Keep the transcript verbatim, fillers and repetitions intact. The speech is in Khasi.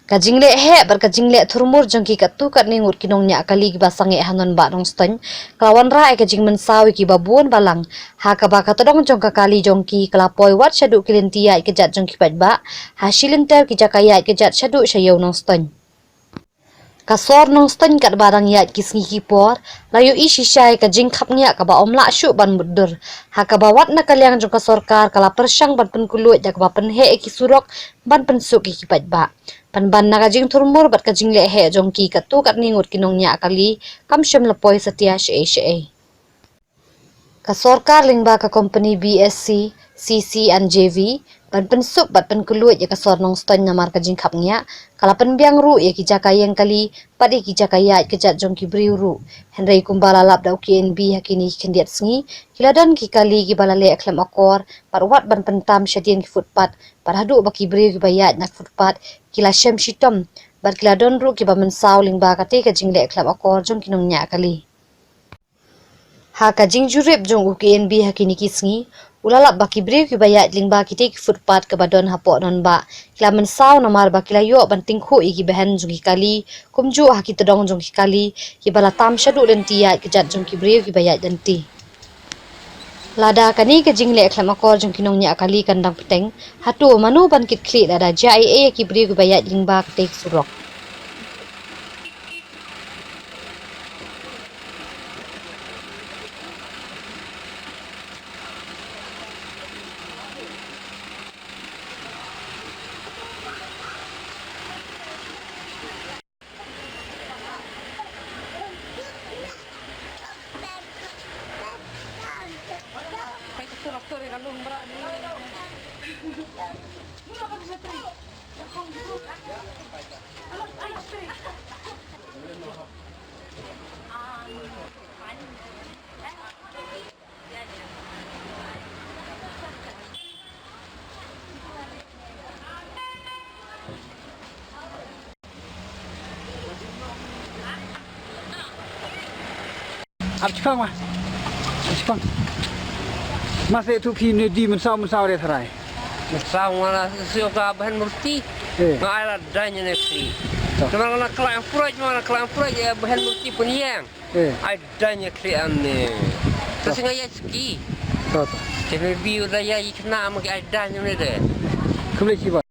Ka jingleh heh bad ka jingleh thurmur jong ki katto katne ngut ki nongñiah kali kiba sangeh ha nongbah Nongstoiñ ka la wanrah ïa ka jingmynsaw ïa kiba bun balang, ha kaba ka tdong jong ka kali jong ki ka la poi wat shaduh ki lynti ïaid kjat jong ki paidbah, ha shi lynter ki jaka ïaid kjat shaduh sha ïew Nongstoiñ. Ka sor Nongstoiñ katba dang ïaid ki sngi ki por la ïohi shisha ïa ka jingkhapngiah kaba ym lah shuh ban mutdur, ha kaba wat na ka liang jong ka sorkar ka la pyrshang ban pynkylluid da kaba pynheh ïa ki surok ban pynsuk ïa ki paidbah. Pynban na ka jingthurmur bad ka jingleh heh jong ki katto katne ngut ki nongñiah kali kam shym la poi satia shaei shaei. Ka sorkar lyngba ka company B S C, C C and J V ban pynsuk bad pynkylluid ïa ka sor Nongstoiñ namar ka jingkhapngiah, ka la pynbiang ruh ïa ki jaka ïeng kali bad ïa ki jaka ïaid kjat jong ki briew ruh. Hynrei kumba la lap da u K N B ha kine ki khyndiat sngi, ki la don ki kali kiba la leh khlem akor bad wat ban pyntam shadien ki footpath, bad haduh ba ki briew kiba ïaid na ki footpath ki la shem shitom, bad ki la don ruh kiba mynsaw lyngba katei ka jingleh khlem akor jong ki nongñiah kali. Ha ka jingjurip jong u K N B ha kine ki sngi, u la lap ba ki briew kiba ïaid lyngba kitei ki footpath kaba don hapoh nongbah ki la mynsaw namar ba ki la ïoh ban tyngkhuh ïa ki behen jong ki kali, kumjuh ha ki tdong jong ki kali kiba la tam shaduh lynti ïaid kjat jong ki briew kiba ïaid lynti. Lada kane ka jingleh khlem akor jong ki nongñiah kali kan dang bteng, hato mano ban kit khlieh lada jia ei ei ïa ki briew kiba ïaid lyngba katei ka surok? Ap chipang ma. Ap chipang. Mase tu phi ne di mynsaw mynsaw re tharai. Mynsaw nga la sio ka behen murti. Eh. Nga ai la dai ne khlieh. To. Namar nga la khlaiñ pyrshah, nga la khlaiñ pyrshah ïa behen murti pynïeng. Eh. Ai dai ne khlieh am ne. To. Te snga ïa ski. To, to. Te me bi u da ïa i khna am ki ai dai ne de. Khublei shibun.